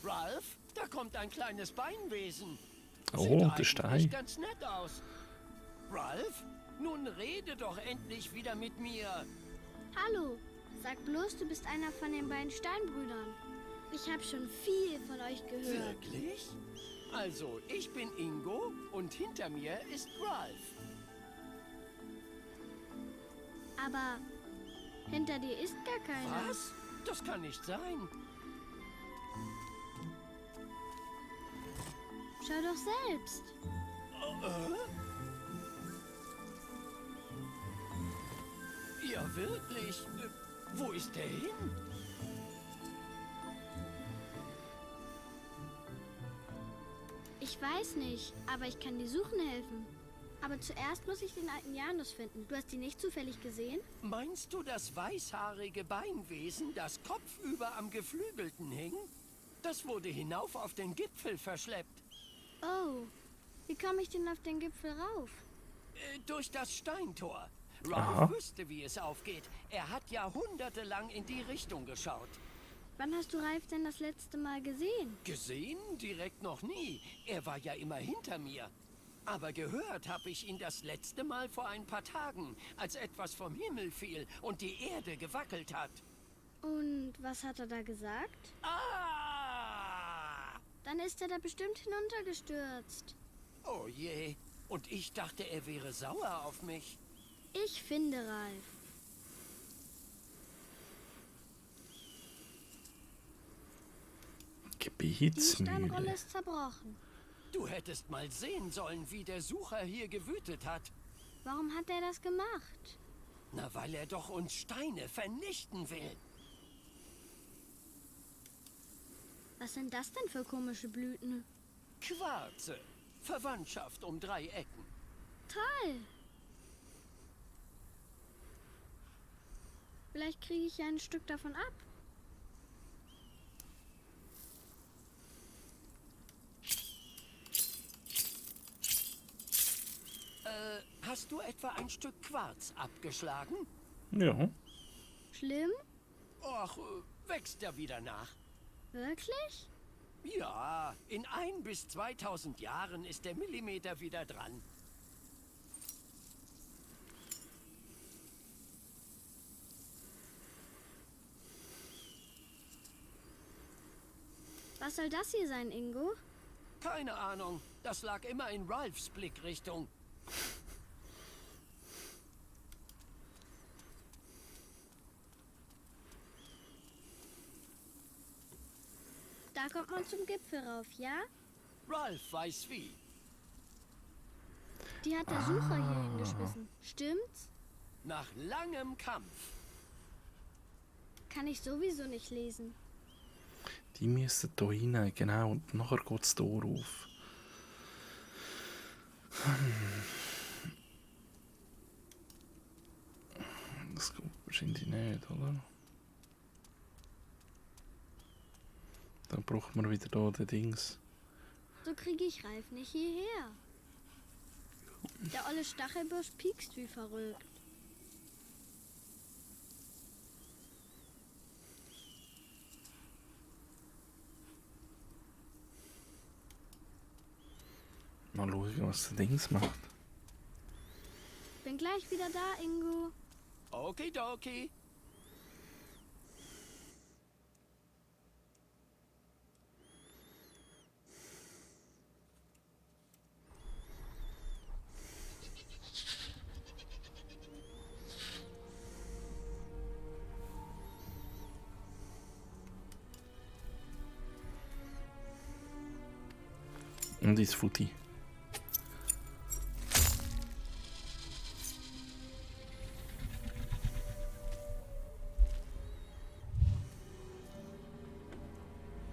Ralph, da kommt ein kleines Beinwesen. Oh, der Sieht Stein. eigentlich ganz nett aus. Ralph, nun rede doch endlich wieder mit mir. Hallo, sag bloß, du bist einer von den beiden Steinbrüdern. Ich habe schon viel von euch gehört. Wirklich? Also, ich bin Ingo und hinter mir ist Ralph. Aber hinter dir ist gar keiner. Was? Das kann nicht sein. Schau doch selbst. Ja, wirklich. Wo ist der hin? Ich weiß nicht, aber ich kann dir suchen helfen. Aber zuerst muss ich den alten Janus finden. Du hast ihn nicht zufällig gesehen? Meinst du das weißhaarige Beinwesen, das kopfüber am Geflügelten hing? Das wurde hinauf auf den Gipfel verschleppt. Oh, wie komme ich denn auf den Gipfel rauf? Durch das Steintor. Aha. Ralph wüsste, wie es aufgeht. Er hat jahrhundertelang in die Richtung geschaut. Wann hast du Ralf denn das letzte Mal gesehen? Gesehen? Direkt noch nie. Er war ja immer hinter mir. Aber gehört habe ich ihn das letzte Mal vor ein paar Tagen, als etwas vom Himmel fiel und die Erde gewackelt hat. Und was hat er da gesagt? Ah! Dann ist er da bestimmt hinuntergestürzt. Oh je. Und ich dachte, er wäre sauer auf mich. Ich finde Ralf. Die Steinrolle Gebetsmühle. ist zerbrochen. Du hättest mal sehen sollen, wie der Sucher hier gewütet hat. Warum hat er das gemacht? Na, weil er doch uns Steine vernichten will. Was sind das denn für komische Blüten? Quarze. Verwandtschaft um 3 Ecken. Toll! Vielleicht kriege ich ja ein Stück davon ab. Hast du etwa ein Stück Quarz abgeschlagen? Ja. Schlimm? Och, wächst ja wieder nach. Wirklich? Ja, in 1 bis 2000 Jahren ist der Millimeter wieder dran. Was soll das hier sein, Ingo? Keine Ahnung, das lag immer in Ralphs Blickrichtung. Da kommt man zum Gipfel rauf, ja? Ralph weiß wie. Die hat der Sucher hier hingeschmissen. Stimmt's? Nach langem Kampf. Kann ich sowieso nicht lesen. Die müssen hier rein, genau. Und nachher geht das Tor auf. Das geht wahrscheinlich nicht, oder? Dann braucht man wieder hier den Dings. So kriege ich Ralf nicht hierher. Der olle Stachelbusch piekst wie verrückt. Mal schauen, was der Dings macht. Bin gleich wieder da, Ingo. Okidoki. Und ins Futti.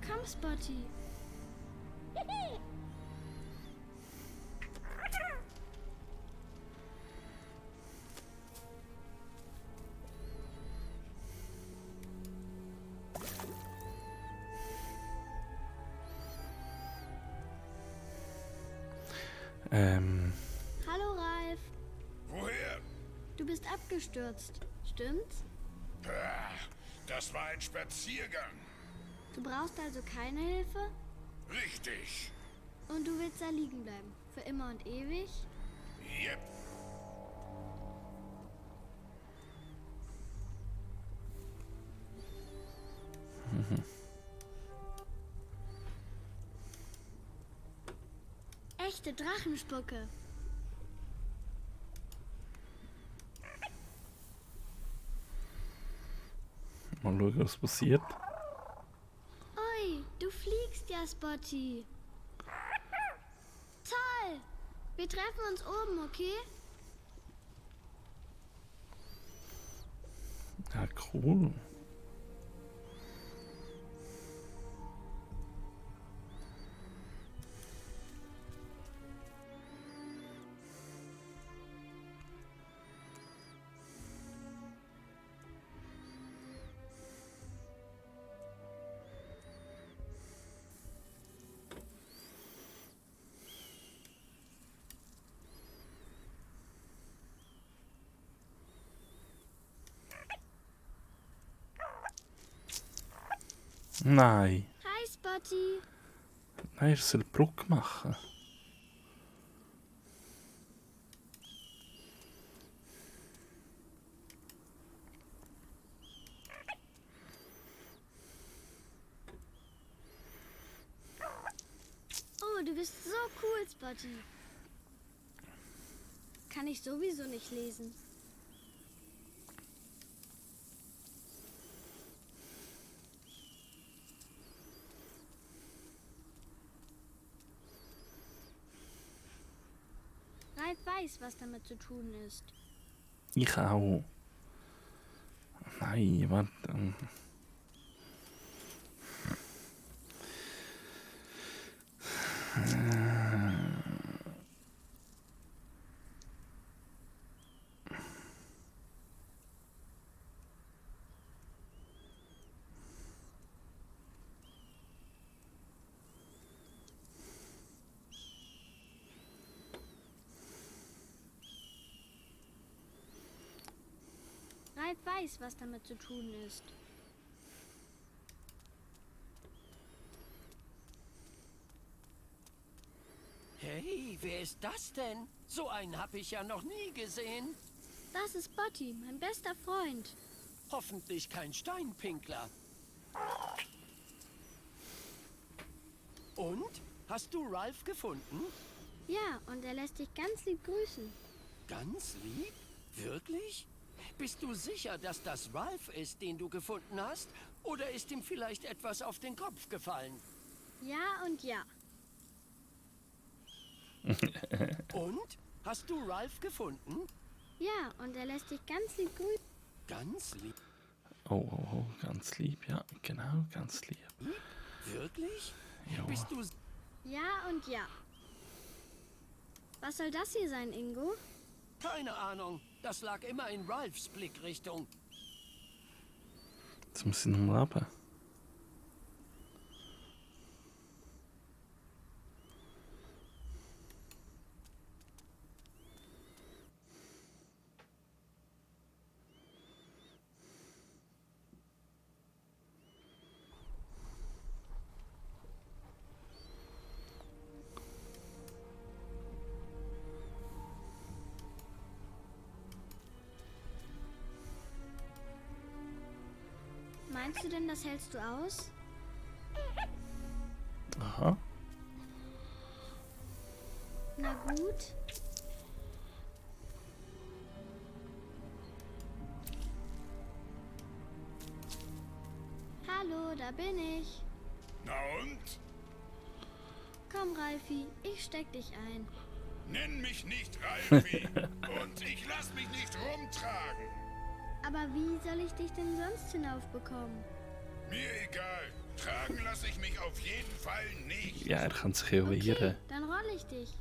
Komm, Spotty. Hallo, Ralf. Woher? Du bist abgestürzt. Stimmt's? Pah, das war ein Spaziergang. Du brauchst also keine Hilfe? Richtig. Und du willst da liegen bleiben? Für immer und ewig? Yep. Echte Drachenspucke. Mal schauen, was passiert. Ui, du fliegst ja, Spotty. Toll! Wir treffen uns oben, okay? Ja, cool. Nein. Hi, Spotty. Nein, er soll eine Brücke machen. Oh, du bist so cool, Spotty. Kann ich sowieso nicht lesen. Ralf weiß, was damit zu tun ist. Ich auch. Nein, warte. Ralf weiß, was damit zu tun ist. Hey, wer ist das denn? So einen habe ich ja noch nie gesehen. Das ist Spotty, mein bester Freund. Hoffentlich kein Steinpinkler. Und? Hast du Ralph gefunden? Ja, und er lässt dich ganz lieb grüßen. Ganz lieb? Wirklich? Bist du sicher, dass das Ralph ist, den du gefunden hast? Oder ist ihm vielleicht etwas auf den Kopf gefallen? Ja und ja. Und? Hast du Ralph gefunden? Ja, und er lässt dich ganz lieb grüßen. Ganz lieb? Oh, oh, oh, ganz lieb, ja, genau, ganz lieb. Wirklich? Ja. Bist du... Ja und ja. Was soll das hier sein, Ingo? Keine Ahnung. Das lag immer in Ralphs Blickrichtung. Jetzt muss ich nochmal runter. Meinst du denn, das hältst du aus? Aha. Na gut. Hallo, da bin ich. Na und? Komm, Ralfi, ich steck dich ein. Nenn mich nicht Ralfi. Und ich lass mich nicht rumtragen. Aber wie soll ich dich denn sonst hinaufbekommen? Mir egal. Tragen lasse ich mich auf jeden Fall nicht. Ja, er kann sich ja wehren. Okay, dann roll ich dich.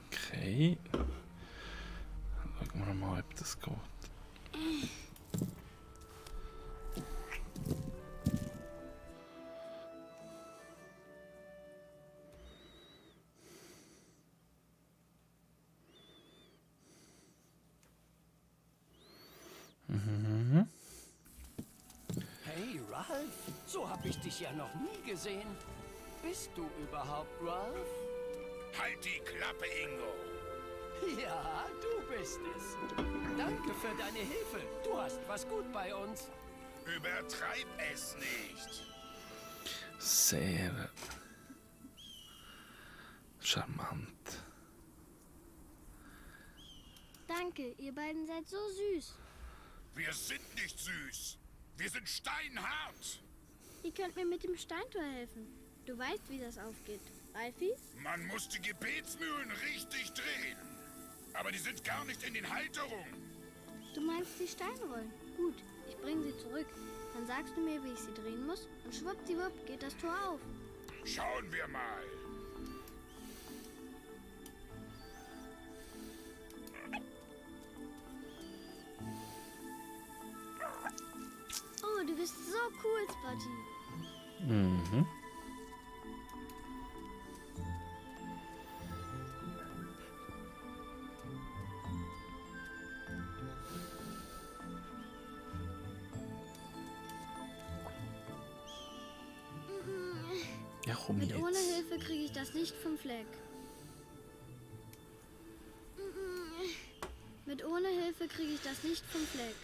Okay. Schauen wir mal, ob das geht. Mhm. Ralph, so habe ich dich ja noch nie gesehen. Bist du überhaupt Ralph? Halt die Klappe, Ingo. Ja, du bist es. Danke für deine Hilfe. Du hast was gut bei uns. Übertreib es nicht. Sehr charmant. Danke, ihr beiden seid so süß. Wir sind nicht süß. Wir sind steinhart. Ihr könnt mir mit dem Steintor helfen. Du weißt, wie das aufgeht. Ralfi? Man muss die Gebetsmühlen richtig drehen. Aber die sind gar nicht in den Halterungen. Du meinst die Steinrollen? Gut, ich bringe sie zurück. Dann sagst du mir, wie ich sie drehen muss und schwuppdiwupp geht das Tor auf. Schauen wir mal. Oh, du bist so cool, Spotty. Mhm. Ja, komm Mit ohne jetzt. Hilfe kriege ich das nicht vom Fleck. Mit ohne Hilfe kriege ich das nicht vom Fleck.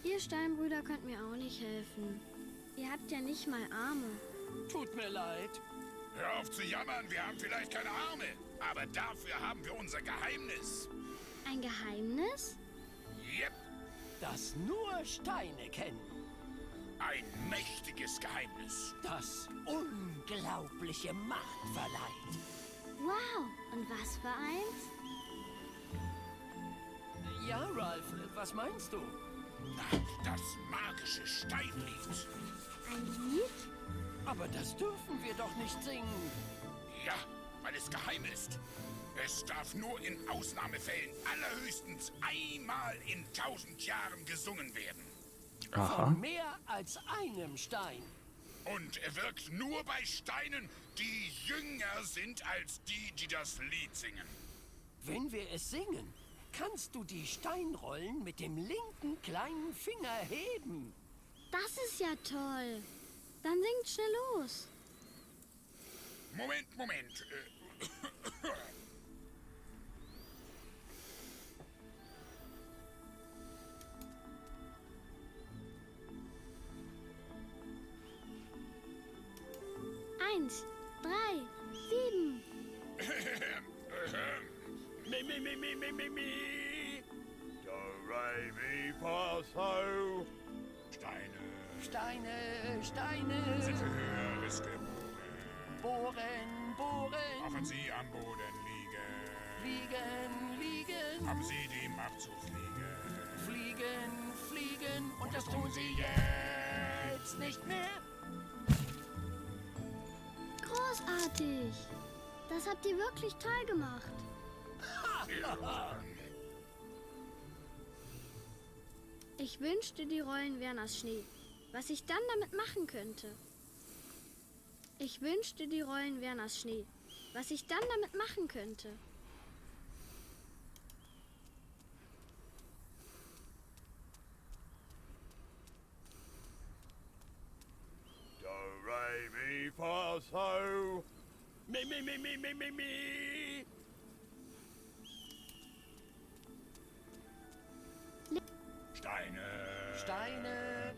Ihr Steinbrüder könnt mir auch nicht helfen. Ihr habt ja nicht mal Arme. Tut mir leid. Hör auf zu jammern, wir haben vielleicht keine Arme. Aber dafür haben wir unser Geheimnis. Ein Geheimnis? Yep, Das nur Steine kennen. ein mächtiges Geheimnis. Das unglaubliche Macht verleiht. Wow, und was für eins? Ja, Ralph, was meinst du? Na, das magische Steinlied. Ein Lied? Aber das dürfen wir doch nicht singen. Ja, weil es geheim ist. Es darf nur in Ausnahmefällen allerhöchstens einmal in 1000 Jahren gesungen werden. Aha. Von mehr als einem Stein. Und er wirkt nur bei Steinen, die jünger sind als die, die das Lied singen. Wenn wir es singen, kannst du die Steinrollen mit dem linken kleinen Finger heben. Das ist ja toll. Dann singt schnell los. Moment. Eins, 3, 7. Mi. Do, re, mi, fa, so. Steine Steine. sind für höheres geboren. Bohren. Machen Sie am Boden liegen. Liegen. Haben Sie die Macht zu fliegen. Fliegen. Und das tun sie jetzt nicht mehr. Großartig. Das habt ihr wirklich toll gemacht. Ich wünschte, die Rollen wären aus Schnee. Was ich dann damit machen könnte. Ich wünschte, die Rollen wären aus Schnee. Was ich dann damit machen könnte. Do, re, mi, fa, so. Mi. Steine.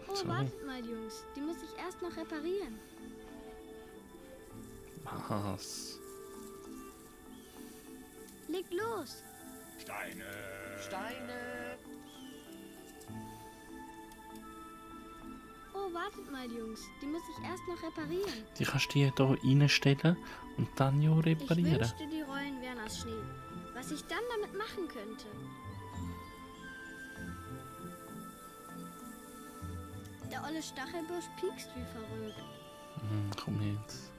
Oh, So. wartet mal, Jungs. Die muss ich erst noch reparieren. Was? Legt los. Steine. Oh, wartet mal, Jungs. Die muss ich erst noch reparieren. Die kannst du hier reinstellen und dann ja Ich reparieren. wünschte, die Rollen wären aus Schnee. Was ich dann damit machen könnte. Der olle Stachelbusch piekst wie verrückt. Komm jetzt.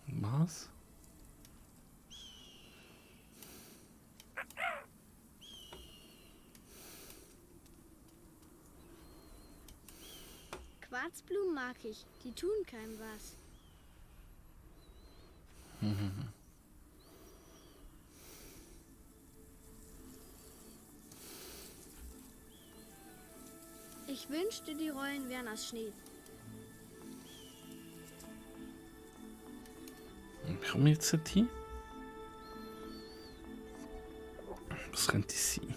Was? Quarzblumen mag ich, die tun keinem was. Ich wünschte, die Rollen wären aus Schnee. Komm jetzt hin. Was könnte es sein?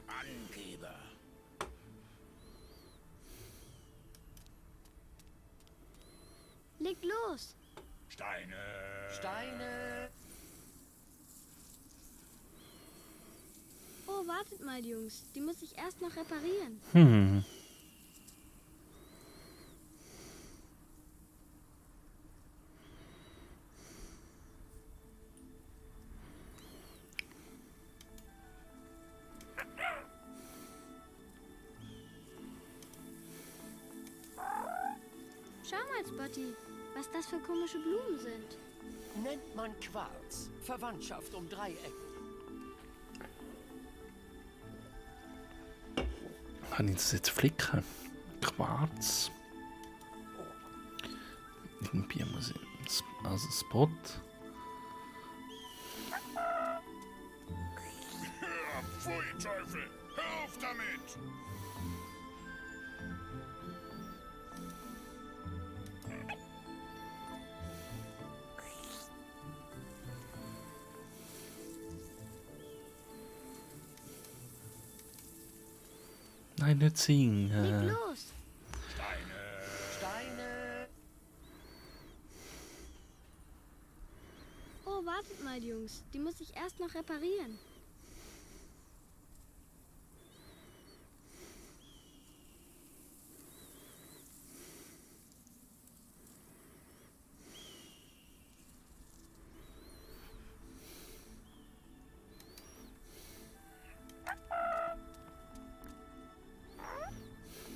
Angeber. Leg los! Steine. Steine! Oh, wartet mal, Jungs. Die muss ich erst noch reparieren. Schau mal, Spotty, was das für komische Blumen sind. Nennt man Quarz. Verwandtschaft um Dreieck. Kann ich das jetzt flicken? Quarz. Irgendwie muss ich... Also Spot. Pfui, Teufel. Hör auf damit. Nein, nicht singen. Leg los! Steine! Oh, wartet mal, Jungs. Die muss ich erst noch reparieren.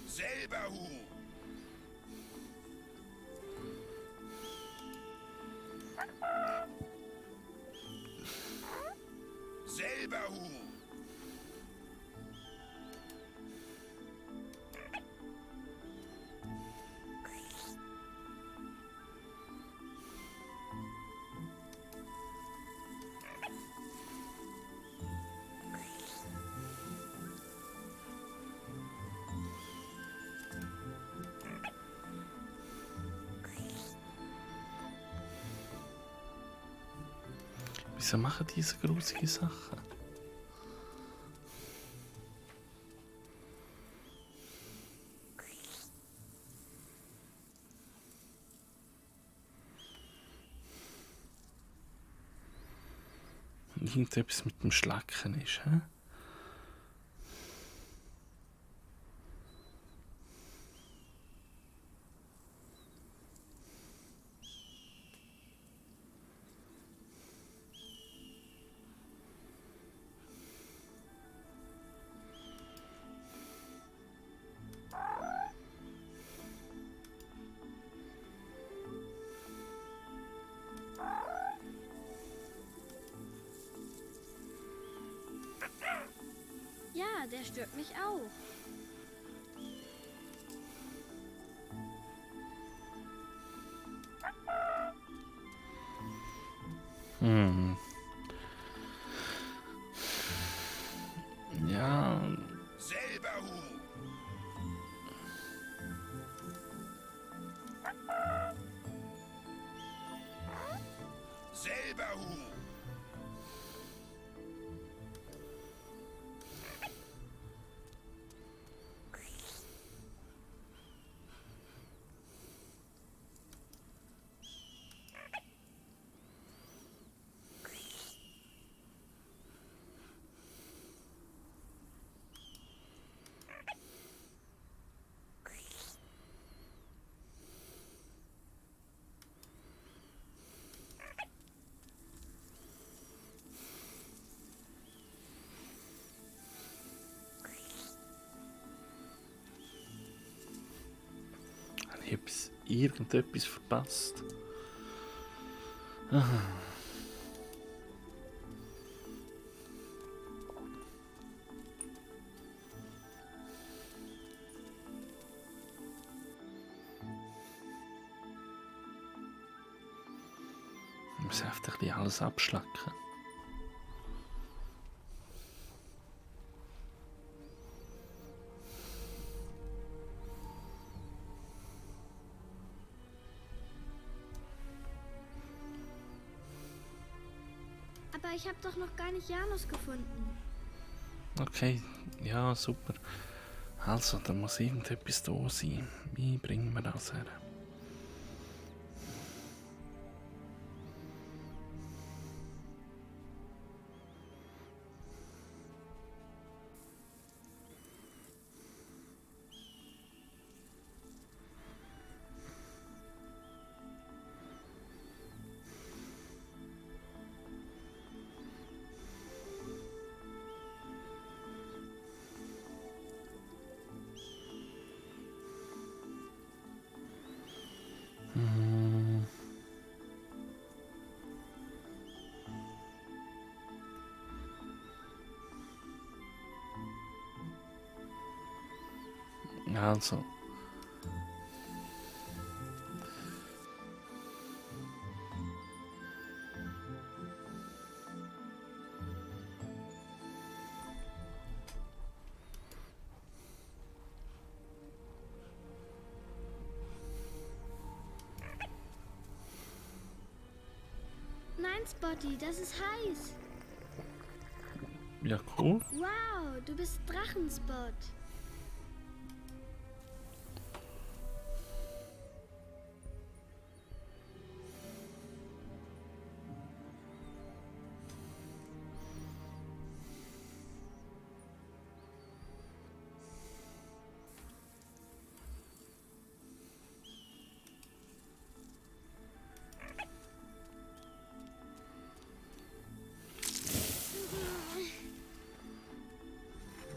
Selberhu. Selberhu. Wieso machen diese grusige Sachen? Irgendetwas mit dem Schlacken ist, hä? Ja, der stört mich auch. Ja, Selberhu. Silberhu. Ich habe irgendetwas verpasst. Ich muss einfach ein bisschen alles abschlacken. Aber ich habe doch noch gar nicht Janus gefunden. Okay, ja, super. Also, da muss irgendetwas da sein. Wie bringen wir das her? Also. Nein, Spotty, das ist heiß. Ja, cool. Wow, du bist Drachenspot.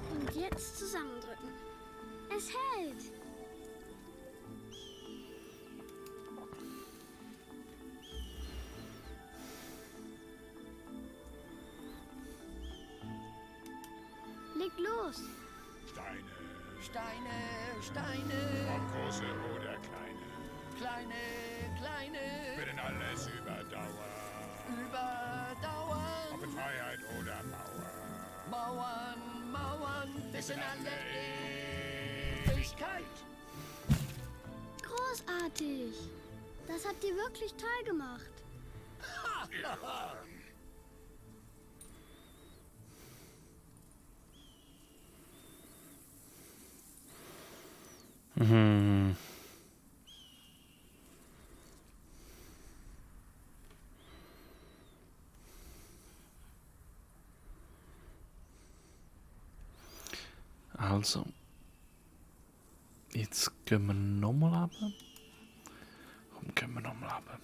Und jetzt zusammendrücken. Es hält. Leg los. Steine. Steine, Steine, Ob große oder kleine. kleine, kleine, Werden alles überdauern. überdauern. Ob in Freiheit oder Mauer. Mauern, Mauern, bis in alle Ewigkeit. Großartig. Das habt ihr wirklich toll gemacht. Mhm. Also. Jetzt gehen wir nochmal runter. Komm, gehen wir nochmal runter.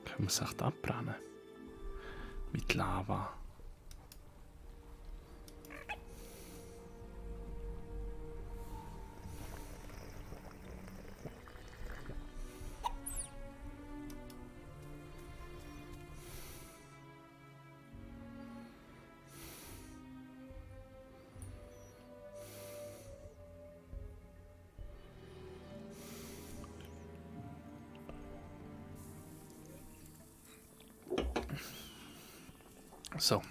Können wir es echt abbrennen? Mit Lava. So,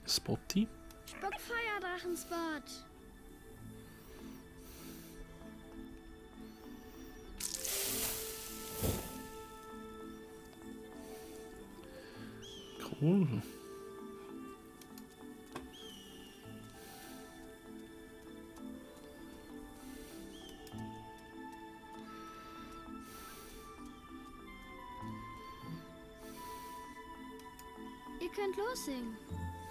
Spotty. Spock Feuer Drachenspot. Cool. Ihr könnt lossingen.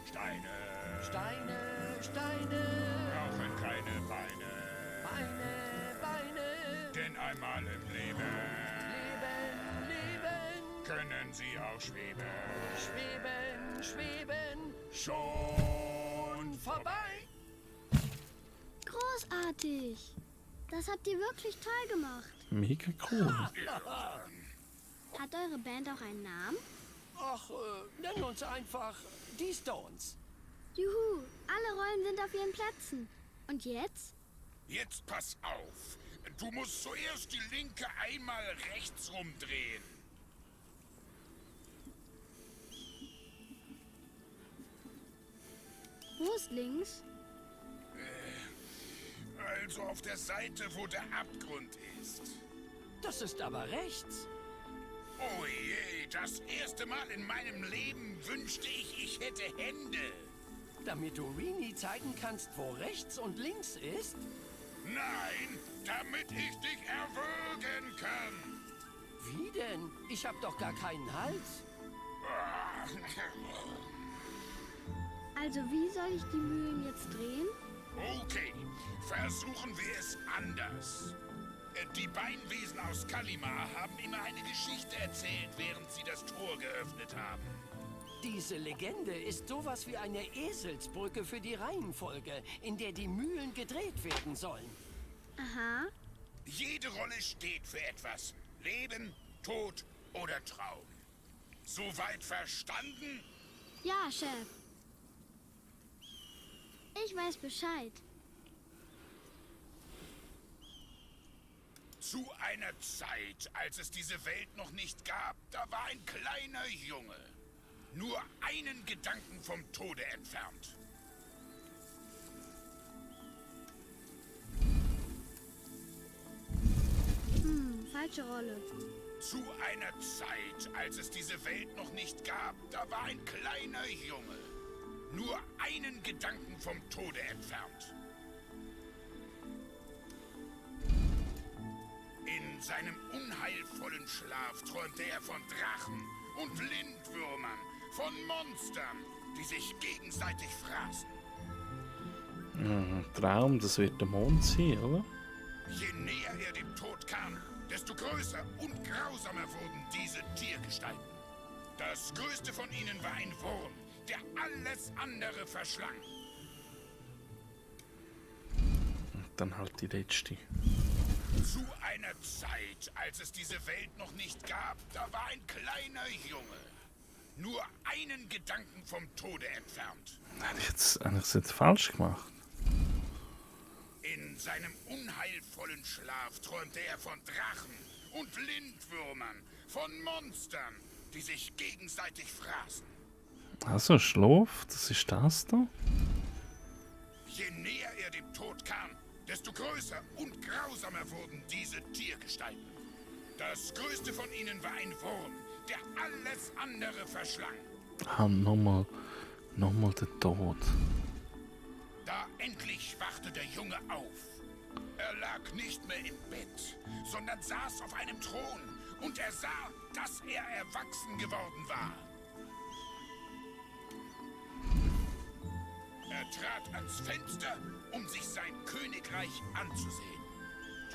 Steine Steine, Steine, brauchen keine Beine, Beine, denn einmal im Leben Leben, können sie auch schweben. schweben, Schon vorbei. Großartig. Das habt ihr wirklich toll gemacht. Mega cool. Hat eure Band auch einen Namen? Ach, nenn uns einfach die Stones. Juhu, alle Rollen sind auf ihren Plätzen. Und jetzt? Jetzt pass auf. Du musst zuerst die linke einmal rechts rumdrehen. Wo ist links? Also auf der Seite, wo der Abgrund ist. Das ist aber rechts. Oh je, das erste Mal in meinem Leben wünschte ich hätte Hände. Damit du Rini zeigen kannst, wo rechts und links ist? Nein, damit ich dich erwürgen kann. Wie denn? Ich hab doch gar keinen Hals. Also wie soll ich die Mühlen jetzt drehen? Okay, versuchen wir es anders. Die Beinwesen aus Kalimar haben immer eine Geschichte erzählt, während sie das Tor geöffnet haben. Diese Legende ist sowas wie eine Eselsbrücke für die Reihenfolge, in der die Mühlen gedreht werden sollen. Aha. Jede Rolle steht für etwas. Leben, Tod oder Traum. Soweit verstanden? Ja, Chef. Ich weiß Bescheid. Zu einer Zeit, als es diese Welt noch nicht gab, da war ein kleiner Junge. Nur einen Gedanken vom Tode entfernt. Falsche Rolle. Zu einer Zeit, als es diese Welt noch nicht gab, da war ein kleiner Junge. Nur einen Gedanken vom Tode entfernt. In seinem unheilvollen Schlaf träumte er von Drachen und Lindwürmern, von Monstern, die sich gegenseitig fraßen. Traum, das wird der Mond sein, oder? Je näher er dem Tod kam, desto größer und grausamer wurden diese Tiergestalten. Das größte von ihnen war ein Wurm, der alles andere verschlang. Und dann halt die letzte. Zu einer Zeit, als es diese Welt noch nicht gab, da war ein kleiner Junge. Nur einen Gedanken vom Tode entfernt. Habe ich jetzt falsch gemacht? In seinem unheilvollen Schlaf träumte er von Drachen und Lindwürmern, von Monstern, die sich gegenseitig fraßen. Also Schlaf, das ist das da? Je näher er dem Tod kam, desto größer und grausamer wurden diese Tiergestalten. Das größte von ihnen war ein Wurm, der alles andere verschlang. Ah, nochmal der Tod. Da endlich wachte der Junge auf. Er lag nicht mehr im Bett, sondern saß auf einem Thron und er sah, dass er erwachsen geworden war. Er trat ans Fenster, um sich sein Königreich anzusehen.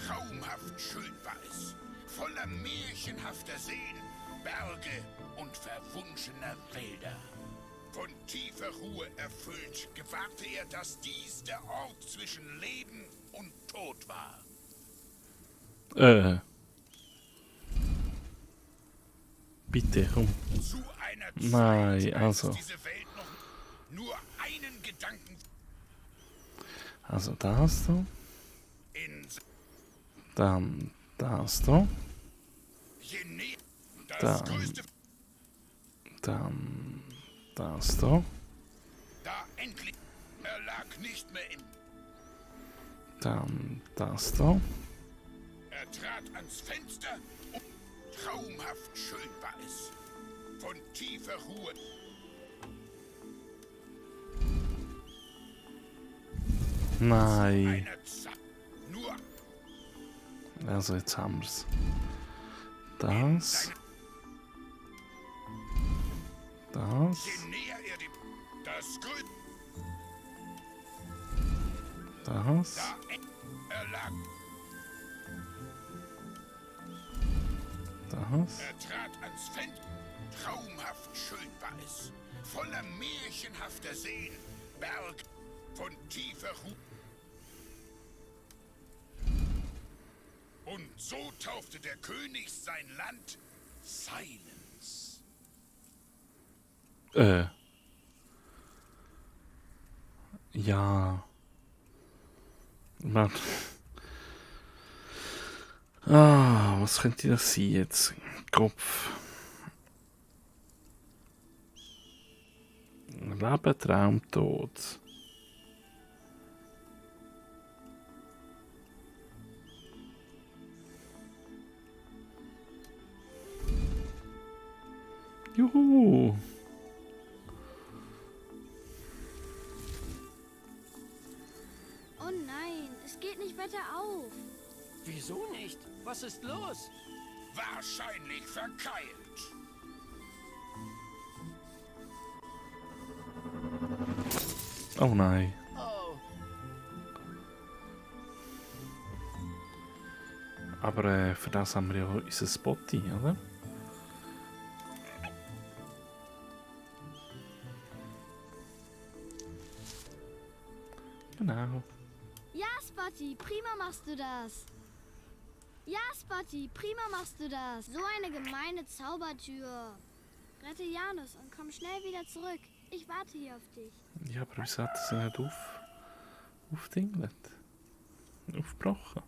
Traumhaft schön war es, voller märchenhafter Seen, Berge und verwunschener Wälder. Von tiefer Ruhe erfüllt, gewahrte er, dass dies der Ort zwischen Leben und Tod war. Bitte, komm. Zu einer Nein, Zeit, als also. diese Welt noch nur einen Gedanken Also das da. in Dann das da. je näher das Dann. größte Dann das da. da endlich er lag auch nicht mehr in... Dann das da. Er trat ans Fenster und traumhaft schön war es. Von tiefer Ruhe. Nein. Einer nur Also jetzt haben wir's. Das. Das. je näher er dem... Das Grün... Das. Da erlag... Das. Er trat ans Fenster. Traumhaft schön war es. Voller märchenhafter Seen. Berg von tiefer Ruhe. Und so taufte der König sein Land Silence. Ja. Warte. Ah, was könnte das sein jetzt? Kopf. Leben, Traum, Tod. Juhu. Oh nein, es geht nicht weiter auf. Wieso nicht? Was ist los? Wahrscheinlich verkeilt. Oh nein. Oh, Aber für das haben wir ja unser Spotty, oder? Genau. Ja, Spotty, prima machst du das. Ja, Spotty, prima machst du das. So eine gemeine Zaubertür. Rette Janus und komm schnell wieder zurück. Ich warte hier auf dich. Ja, aber wieso hat er sie nicht aufdingelt? Aufgebrochen?